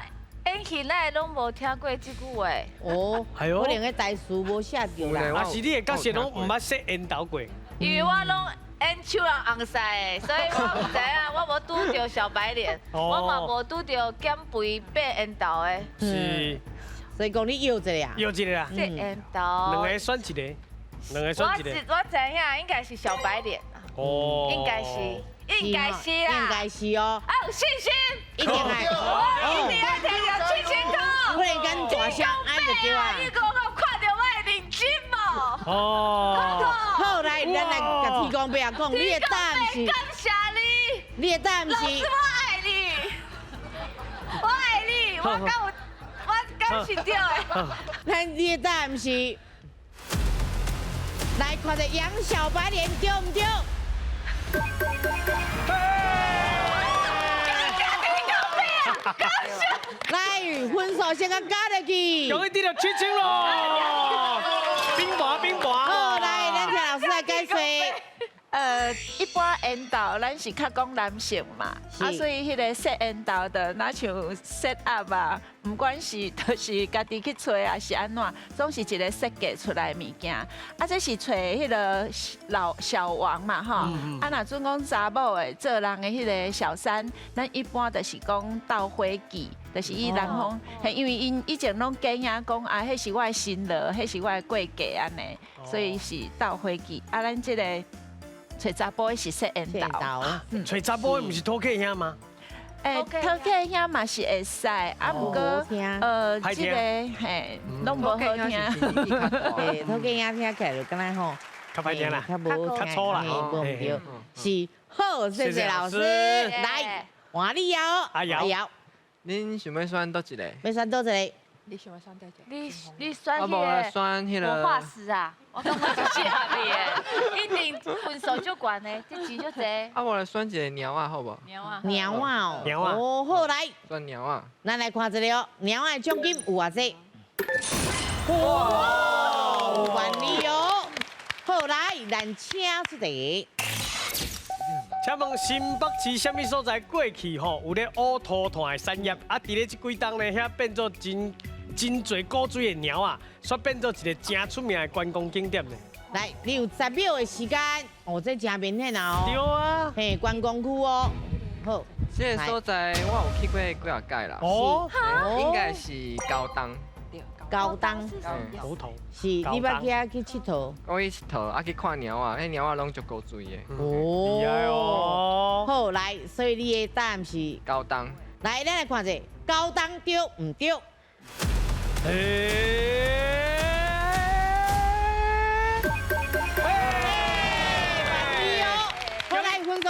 演戏哪会拢无听过这句话。哦，可能彼台词无写著啦。啊是你的角色拢毋捌吸烟头过。因为我拢演手人红屎的，所以我毋知影，我无拄著小白脸，我嘛无拄著减肥变烟头的。是。所以讲你摇一个啊？摇一个啊。这烟头。两个选一个，两个选一个。我知影应该是小白脸啦。哦。应该是。应该是啦，应该是哦。啊，有信心，一定爱，我一定爱提著7000块。忽然间大声，按就对啊。你讲我看著我的认真无？哦。好，来，咱来共天公伯仔讲，你的答案是？感谢你。你的答案是？老师，我爱你，我爱你，我敢有，我敢是对的。咱你的答案是？来看著杨小白脸对毋对？来，分数先共加入去。恭喜得到7000咯！冰盘冰盘。好，来，咱请老师来解说。一般烟斗咱是较讲男性嘛，啊，所以彼个吸烟斗的，若像 set up 啊，毋管是就是家己去揣啊，是按怎，总是一个设计出来的物件。啊，这是揣彼个老小王嘛，吼。啊，若准讲查某的做人的彼个小三，咱一般就是讲斗伙计，就是以男方，因为𪜶以前拢假影讲啊，彼是我的新郎，彼是我的过继按呢，所以是斗伙计。啊，咱这个。揣查埔的是说缘投，揣查埔的毋是土客兄吗？欸，土客兄嘛是会使，啊，毋过这个嘿，拢无好听。对，土客兄听起来就敢若吼，较歹听啦，较无较粗啦，无毋对。是，好，谢谢老师。来，换你摇，阿瑶，恁想欲选佗一个？欲选佗一个？你想欲选佗一个？你选彼个魔法师啊？我感觉就适合你的，一定分数足悬的，这钱足济。啊，我来选一个猫仔好无？猫仔。猫仔哦。猫仔。哦，好来。选猫仔。咱来看一下哦，猫仔的奖金有偌济？哇，有万二哦。好来，咱请出题。请问新北市啥物所在过去吼有咧挖土炭的产业？啊，伫咧这几冬呢，遐变做真真济古锥的猫仔，煞变做一个真出名的观光景点呢。来，你有10秒的时间，哦，这真明显啊！对啊，嘿，观光区哦。好，这个所在我有去过几仔届啦。哦，应该是高东。高东，头头是，你捌去遐去𨑨迌？我去𨑨迌，啊去看猫仔，彼猫仔拢足古锥的。哦，厉害哦。好，来，所以你的答案是高东。来，咱来看者，高东对毋对？好，来分数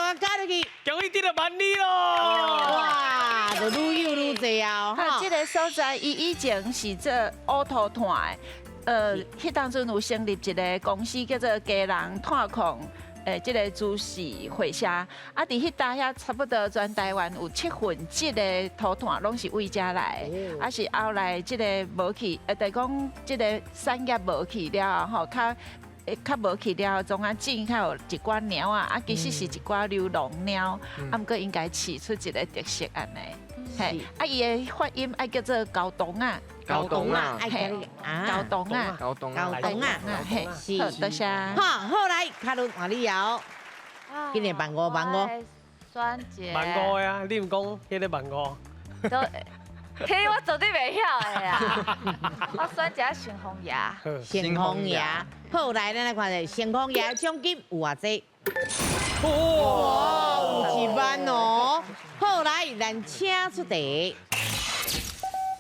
喜得了万里咯！哇，就愈有愈濟啊！哈，這個所在伊以前是做烏塗炭的，彼當陣有成立一個公司叫做基隆炭礦。這個株式會社，啊，佇彼搭遐差不多全台灣有1/7的塗炭攏是為遮來的，啊是後來這個無去，就是講這個產業無去了後，吼，較無去了後，總啊種較有一寡貓仔，啊其實是一寡流浪貓，啊毋過應該飼出一個特色按呢，嘿，啊伊的發音愛叫做高東仔，高東仔，嘿，高東仔，高東仔，高東仔，嘿，是，多謝。好，好來，卡倫換你搖，今年萬五萬五，選一萬五的啊，你毋講彼个萬五？都，嘿，我絕對袂曉的啦。我選一个成風爺，成風爺，好，來，咱來看下成風爺獎金有偌濟？哇，有1萬哦！好，來，咱請出題。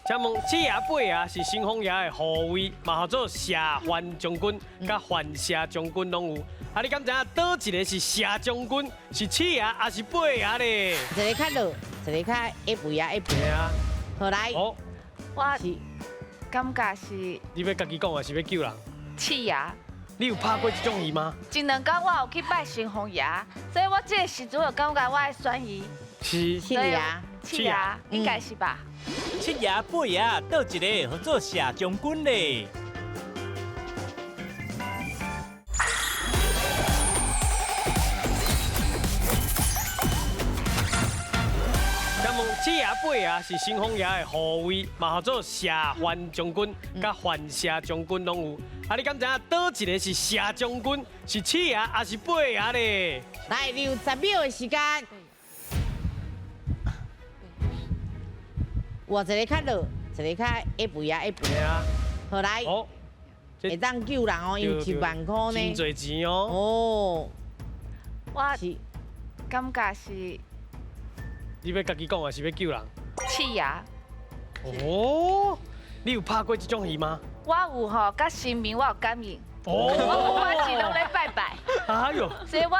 請問七爺八爺是成風爺的護衛，嘛號做射環將軍、佮環射將軍攏有。啊，你敢知影佗一个是射將軍，是七爺還是八爺咧？一个較落，一个較下肥啊，下肥啊。好來，我感覺是。你欲家己講，還是欲救人？七爺。你有拍過這種魚嗎？前兩工我有去拜成風爺，所以我這個時陣就感覺我愛選伊。是。七爺。七爺，應該是吧？七爺八爺，佗一个號做射將軍咧？請問七爺八爺是成風爺的護衛，嘛號做射環將軍、佮環射將軍攏有。啊，你敢知影佗一个是射將軍，是七爺還是八爺咧？來，你有10秒的時間。哇，一个較落，一个較下肥啊，下肥啊。好來，會當救人哦，因為1萬塊呢。真濟錢哦。哦，我感覺是。你欲家己講，還是欲救人？七爺。哦，你有拍過這種魚嗎？我有吼，佮神明我有感應。哦。我每次攏咧拜拜。哎呦。所以我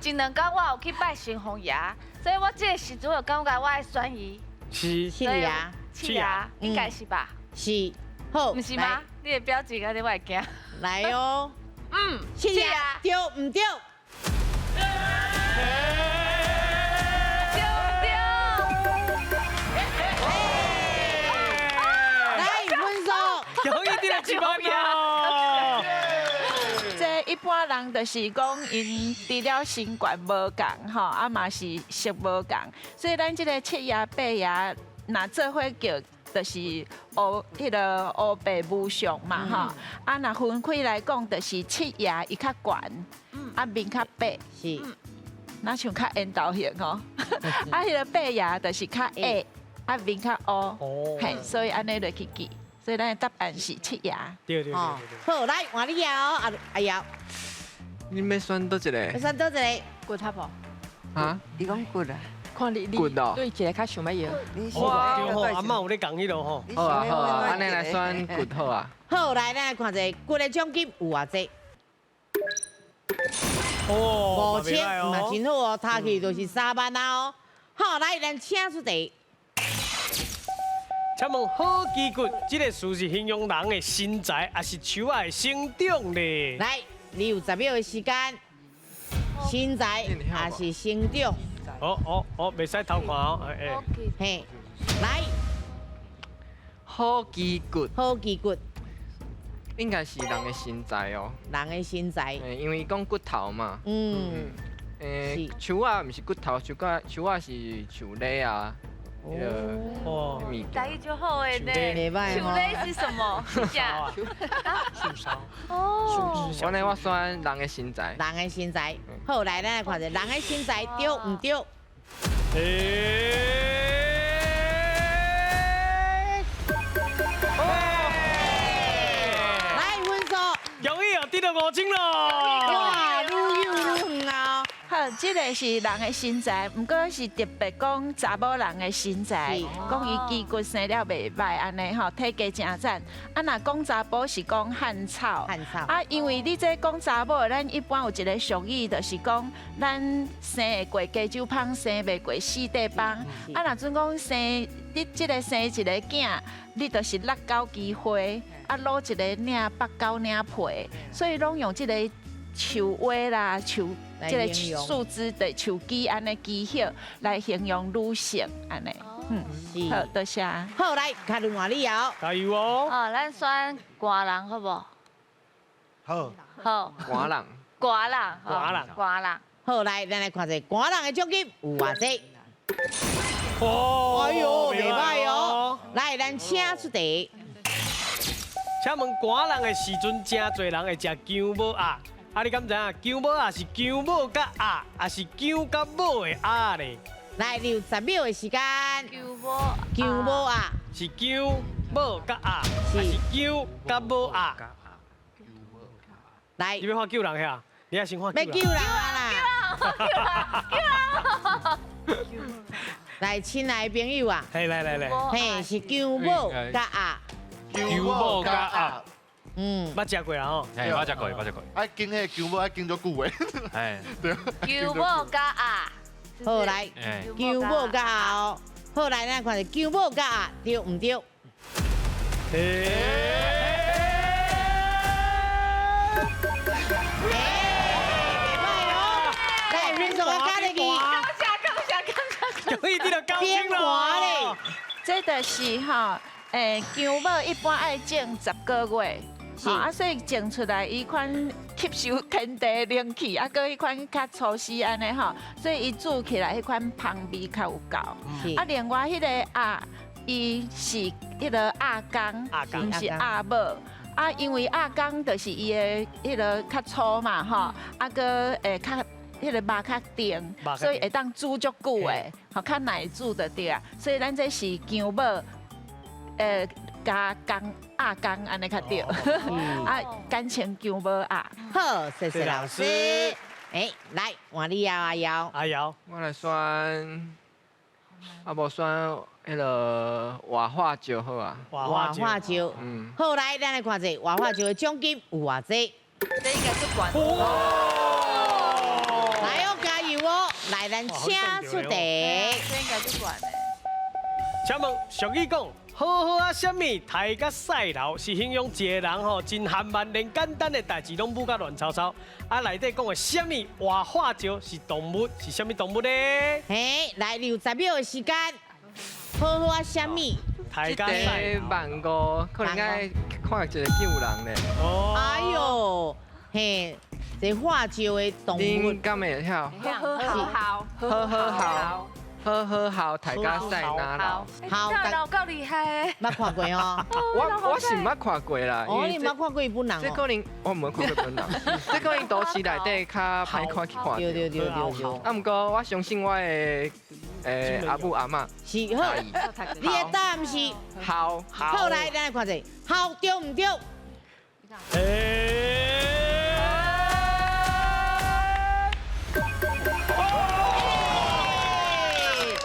前兩工我有去拜成風爺，所以我這個時陣就感覺我愛選伊。是。七爺。七爺，應該是吧？是。好。毋是嗎？你的表情按呢，我會驚。來哦。嗯。七爺對毋對？恭喜得了1萬哦！這一般人就是講，𪜶除了身懸無仝吼，啊嘛是色無仝，所以咱這個七爺八爺，若做伙叫，就是烏彼个烏白無常嘛吼。啊，若分開來講，就是七爺伊較懸，啊面較白，是，若像較緣投型吼。啊，彼个八爺就是較矮，啊面較烏，嘿，所以按呢落去記。所以咱的答案是七爺。對對對對。好，來換你搖，阿阿瑤。你欲選佗一個？欲選佗一個？骨頭無？啊？你講骨啊？看你你對一個較想欲搖。哇，對吼，阿嬤有咧講彼落吼。好啊好啊，按呢來選骨好啊。好，來咱來看一下骨的獎金有偌濟？哦，5000嘛真好哦，踢去就是3萬啊哦。好，來咱請出題。請問好肌骨這個詞是形容人的身材，還是樹仔的生長咧？來，你有10秒的時間，身材還是生長？哦哦哦，袂使偷看哦，哎嘿，來，好肌骨，好肌骨，應該是人的身材哦。人的身材，因為伊講骨頭嘛。嗯。樹仔毋是骨頭，樹仔樹仔是樹螺啊。哦，台語就好的呢。樹螺是什麼？樹梢。哦。我呢，我選人的身材。人的身材，好，來，咱來看一下人的身材對毋對？来，分數。恭喜哦，得到5000咯！哇，愈游愈遠啊！好，好，這個是人的身材，毋過是特別講查某人的身材，講伊肌骨生了袂䆀按呢吼，體格誠讚。啊，若講查埔是講漢草。漢草。啊，因為你這講查某，咱一般有一個俗語，就是講咱生會過加州芳，生袂過四塊枋。啊，若準講生你這個生一个囝，你就是六九枝花，啊，擼一个領北九領皮，所以攏用這個樹葉啦、樹這個樹枝的樹枝按呢枝葉來形容女性按呢。嗯，好，多謝。好，來，卡倫換你哦。加油哦！哦，咱選寒人好無？好。好。寒人。寒人。寒人。寒人。好，來，咱來看一下寒人的獎金有偌濟。哦，哎喲，袂䆀哦。來，咱請出題。請問寒人的時陣，誠濟人會食薑母鴨。啊，你敢知影薑母鴨是薑母佮鴨，抑是薑佮母的鴨咧？來，你有10秒的時間。薑母，薑母鴨是薑母佮鴨，抑是薑佮母鴨？來，你欲喊救人遐？你愛先喊欲救人啊啦！救人，救人！來，親愛的朋友啊，嘿，來來來，嘿，是薑母佮鴨，薑母佮鴨，嗯，捌食過啦吼，嘿，捌食過，捌食過。愛經彼個薑母愛經足久的，哎，對。薑母佮鴨，好來，薑母佮鴨哦，好來，咱看下薑母佮鴨對毋對？欸，袂䆀哦，來，運動啊，加入去。恭喜你就高清咯！這就是吼，薑母一般愛種10個月，啊，所以種出來伊款吸收天地靈氣，啊，閣彼款較粗絲按呢吼，所以伊煮起來彼款芳味較有夠。啊，另外彼個鴨，伊是彼个鴨公，毋是鴨母。啊，因為鴨公就是伊的彼个較粗嘛吼，啊，閣會較。彼個肉較甜，所以會當煮足久的，吼較耐煮就對啊。所以咱這是薑母，加公鴨公按呢較對，啊，簡稱薑母鴨。好，謝謝老師。欸，來換你啊，阿瑤。阿瑤，我來選，啊無選彼个活化石好啊。活化石。嗯。好，來，咱來看一下活化石的獎金有偌濟。這應該是懸。來哦，加油哦！來，咱請出題。這應該是懸的。請問俗語講，好好啊，啥物刣甲屎流，是形容一個人吼真含慢，連簡單的代誌攏舞甲亂糟糟。啊，內底講的啥物活化石是動物，是啥物動物呢？嘿，來，你有10秒的時間。好好啊，啥物刣甲屎流？萬五可能愛看一个救人咧。哦。哎喲，嘿。這化石的動物，你敢會曉？好好好，好好好，好好好，刣甲屎哪流？好，老夠厲害。捌看過哦？我是毋捌看過啦。哦，你毋捌看過伊本人？這可能我毋捌看過本人，這可能都市內底較歹看去看。對對對對對。啊，毋過我相信我的阿母阿嬤。是好，你的答案是？好。好，來，咱來看一下，好對毋對？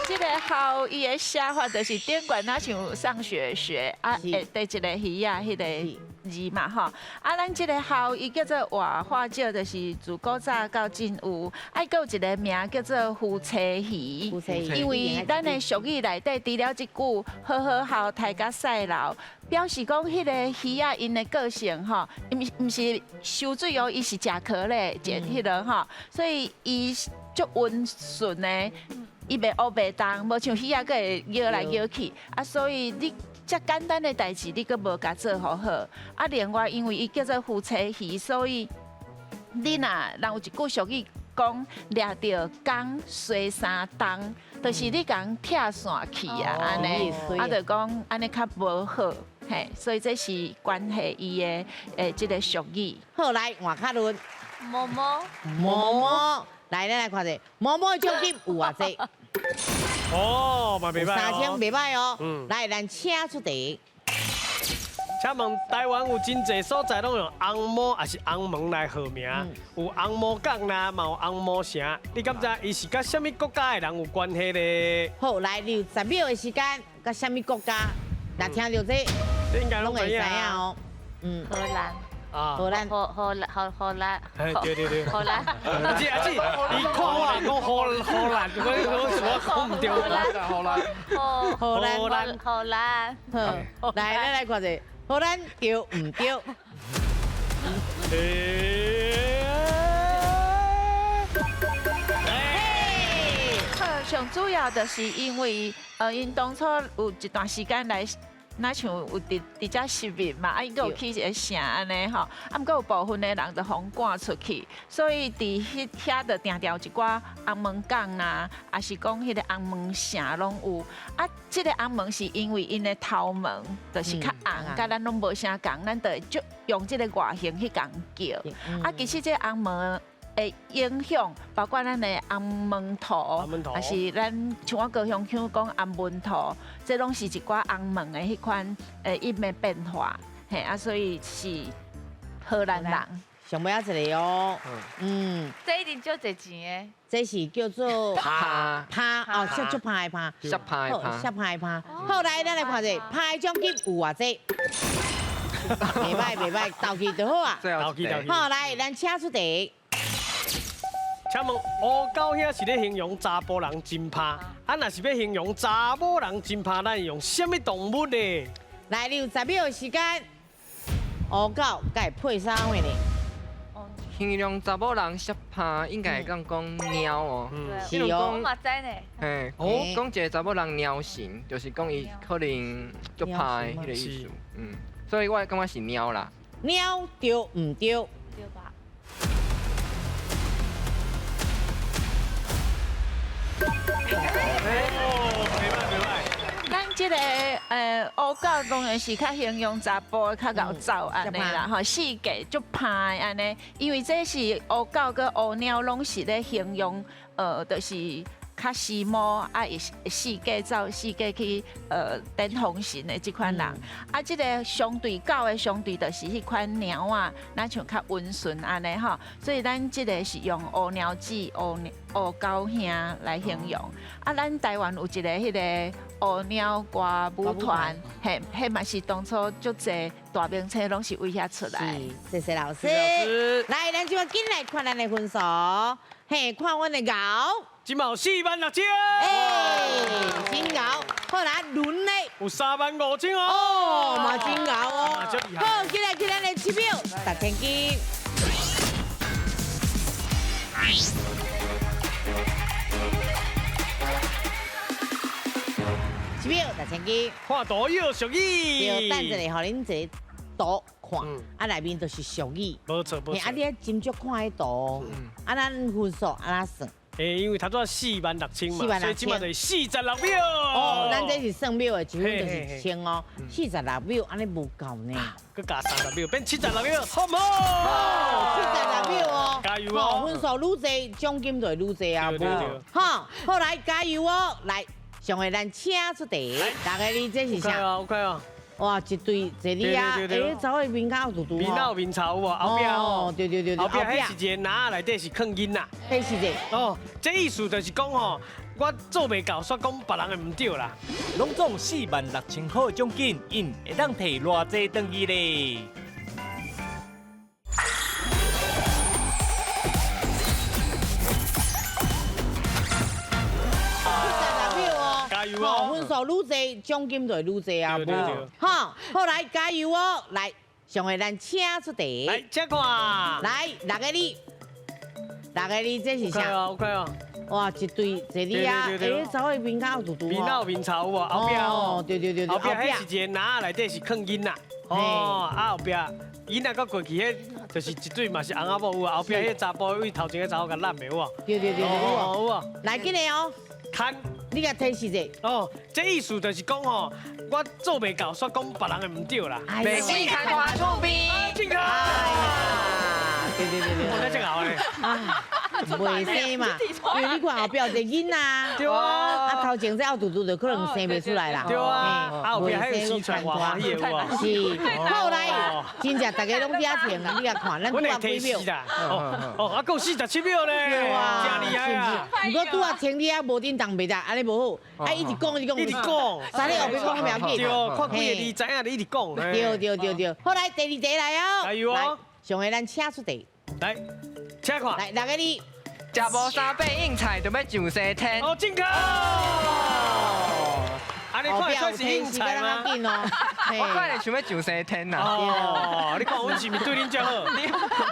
這個鱟伊的寫法就是頂懸，若像上學學啊，下底一個魚仔，彼個字嘛吼。啊，咱這個鱟伊叫做活化石，就是自古早到今有，啊，閣有一個名叫做夫妻魚。夫妻魚。因為咱的俗語內底除了這句好好鱟刣甲屎流，表示講彼個魚仔𪜶的個性吼，毋是收水哦，伊是食殼咧，食彼个吼，所以伊足溫順的。伊袂烏白動，無像魚仔閣會搖來搖去，啊，所以你遮簡單的代誌，你閣無共做予好。啊，另外因為伊叫做夫妻魚，所以你若人有一句俗語講，掠著公衰三冬，就是你共拆散去啊，按呢，啊，就講按呢較無好，嘿，所以這是關係伊的這个俗語。好，來換卡倫。毛毛。毛毛。來，咱來看一下，毛毛的獎金有偌濟？哦，嘛袂䆀。3000袂䆀哦。嗯。來，咱請出題。请问台湾有真济所在拢用红毛还是红门来号名，有红毛港啦，嘛有红毛城。你敢知伊是佮啥物国家的人有关系咧？好，来，你有10秒的时间，佮啥物国家？若听著这，应该拢会知影哦。嗯，荷兰。啊，荷兰，荷荷兰，荷荷兰，哎，对对对，荷兰。阿姊阿姊，你看我讲荷荷兰，我我讲毋对。荷兰，荷兰，荷兰，荷兰。好，来咱来看者，荷兰对毋对？好，上主要就是因为，𪜶当初有一段时间来。若像有伫伫遮殖民嘛，啊，伊阁有起一个城按呢吼，啊，毋过有部分的人就予赶出去，所以伫彼遐就定定有一寡红门港啦，抑是讲彼个红门城拢有。啊，这个红门是因为𪜶的头毛就是较红，佮咱拢无啥仝，咱就会就用这个外形去共叫。啊，其实这个红毛会影响，包括咱的红门图，抑是咱像我高雄腔讲红门图，这拢是一寡红门的彼款音的变化，嘿啊，所以是荷兰人。上尾仔一个哦，嗯，这一定足济钱的，这是叫做拍拍哦，足足拍的拍，摔拍的拍，摔拍的拍。好，来，咱来看者，拍的奖金有偌济？袂歹袂歹，斗气就好啊。斗气斗气。好，来，咱请出题。请问乌狗兄是咧形容查埔人真拍，啊，若是欲形容查某人真拍，咱用啥物动物呢？来，你有10秒的时间。乌狗佮会配啥货呢？形容查某人摔拍，应该会当讲猫哦。是哦。我嘛知呢。嘿，讲一个查某人猫神，就是讲伊可能足拍的彼个意思。嗯，所以我感觉是猫啦。猫对毋对？对吧？咱这个乌狗当然是较形容查埔较𠢕走按呢啦吼，四界足歹按呢，因为这是乌狗佮乌猫拢是咧形容，就是较时髦啊，会四界走四界去等风神的这款人。啊，这个相对狗的相对就是彼款猫仔，咱像较温顺按呢吼，所以咱这个是用乌猫子、乌乌狗兄来形容。啊，咱台湾有一个彼个乌猫歌舞团，嘿，彼嘛是当初足济大明星拢是为遐出来。谢谢老师。来，咱这马紧来看咱的分数，嘿，看阮的𠢕。这马有46000。哎，真𠢕。好来，轮咧。有35000哦。哦，嘛真𠢕哦。好，进来去咱的7秒，达千金。7秒达千金。看图有俗语。对，等一下，予恁一个图看，啊内面就是俗语。无错无错。啊，你爱斟酌看彼图，啊，咱分数按怎算？欸，因为头拄46000嘛，所以这马就是46秒。哦，咱这是算秒的，一分就是1000哦，46秒，按呢无够呢。阁加30秒，变76秒，好唔好？76秒哦，加油哦！分数愈济，奖金就会愈济啊。好，好来加油哦！来，上个咱请出题，大家你这是啥？有看哦。哇，一对坐你啊，哎，走去面口嘟嘟。面口面臭有无？后壁哦，对对对对，后壁彼是一个篮仔内底是囥囡仔。彼是这。哦，这意思就是讲吼，我做袂到，煞讲别人的毋对啦。拢总46000块奖金，𪜶会当提偌济转去咧？哦，分数愈济，奖金就会愈济啊！好，好来加油哦！来，上个咱请出题。来，请看。来，6个字，6个字，这是啥？有看哦。哇，一对坐你啊，哎，走去面口嘟嘟。面口面臭有无？后壁哦，对对对对，后壁彼是一个篮仔内底是囥囡仔。哦，啊后壁囡仔阁过去，彼就是一对嘛是翁仔某有啊。后壁彼查埔为头前个查某共揽的有无？对对对，有无？有无？来，紧来哦。看。你共提示者。哦，这意思就是讲吼，我做袂到，煞讲别人的毋对啦。袂死看大厝边。进卡。对对对对。我在这熬咧。袂生嘛，因為你看後壁有一个囡仔，對啊，啊頭前這後肚肚就可能生袂出來啦，對啊，啊後壁還有生出來外迄個有是，後來真正大家攏佇遐停啊，你共看，咱拄仔幾秒？哦，啊，閣有47秒咧，對啊，真厲害啊！毋過拄仔停佇遐無振動袂得，按呢無好，啊一直講一直講，一直講，三个後壁講袂要緊，對，看幾个字知影你一直講，對對對對，好來第二題來哦，加油哦！上個咱請出題，來，請看，來6個字，食無三八應菜，就欲上西天。哦，正確。啊，你看會出是應菜嗎？我看會想欲上西天啦。哦，你看阮是毋是對恁遮好？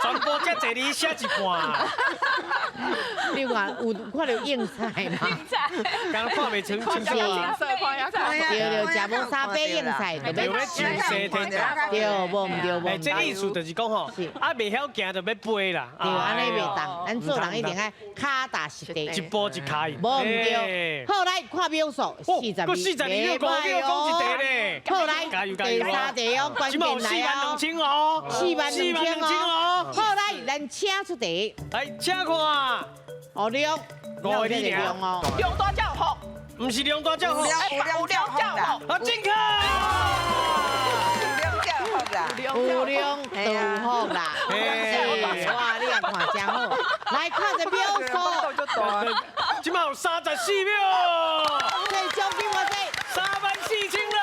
全部遮濟字寫一半。你看有看著應菜嗎？應菜，敢看袂清楚。對對，食無三八應菜，就欲上西天。對，無毋對，無毋對。這意思就是講吼，啊，袂曉行就欲飛啦。對，按呢袂當，咱做人一定愛跤踏實地，一步一跤印。無毋對。好，來看秒數，42。 42秒，5秒講一題咧。好，來第三題哦，關鍵來哦。4萬2千哦。4萬2千哦。好，來，咱請出題。來，請看。哦，兩。五個字哦。兩大叫福。毋是兩大叫福。有兩叫福。啊，正確。有兩叫福啦。有兩就有福啦。哇，你也看真好。來看這秒數。這馬有34秒。這獎金偌濟？3萬4千啦。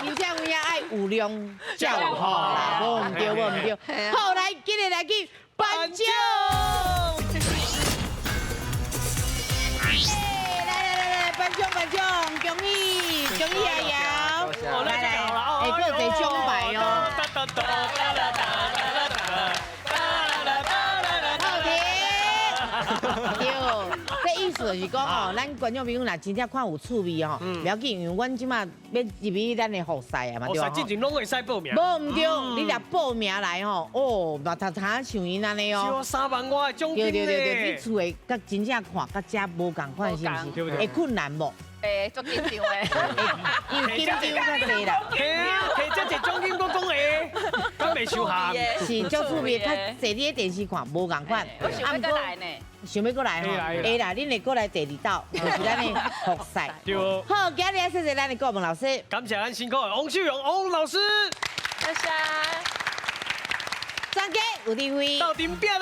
真正有影愛有量才有福啦，無毋對，無毋對。好，來，今日來去頒獎。來來來來，頒獎頒獎，恭喜恭喜阿瑤，來來，哎，閣有一個獎牌哦。好停。對，這意思就是講吼，咱觀眾朋友若真正看有趣味吼，袂要緊，因為阮這馬欲入去咱的複賽啊嘛，對吧？複賽進前攏會使報名。無毋對，你若報名來吼，哦，嘛讀讀像𪜶按呢哦。3萬外的獎金咧。對對對對，你厝的佮真正看，佮遮無仝款是毋是？對不對？會困難無？會，足緊張的。因為緊張較濟啦。係啊，摕遮濟獎金，閣講會，敢袂收餡？是足趣味，較濟你佇電視看無仝款。我想欲閣來呢。想欲閣來吼，會啦，恁會閣來第二道，就是咱的複賽。對。好，今日謝謝咱的顧問老師，感謝咱辛苦的王秀蓉王老師。謝謝。全家有智慧，鬥陣拼台語，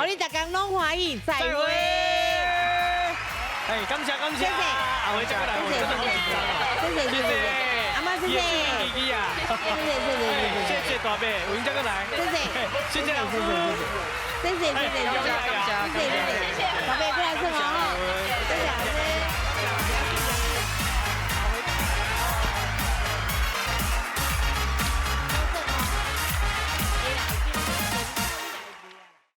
予你逐工攏歡喜，再會。哎，感謝感謝，謝謝，阿偉再過來，謝謝謝謝謝謝，阿媽謝謝，謝謝謝謝謝謝大伯，有閒再過來，謝謝，謝謝老師，謝謝謝謝謝謝謝謝，大伯過來坐哦。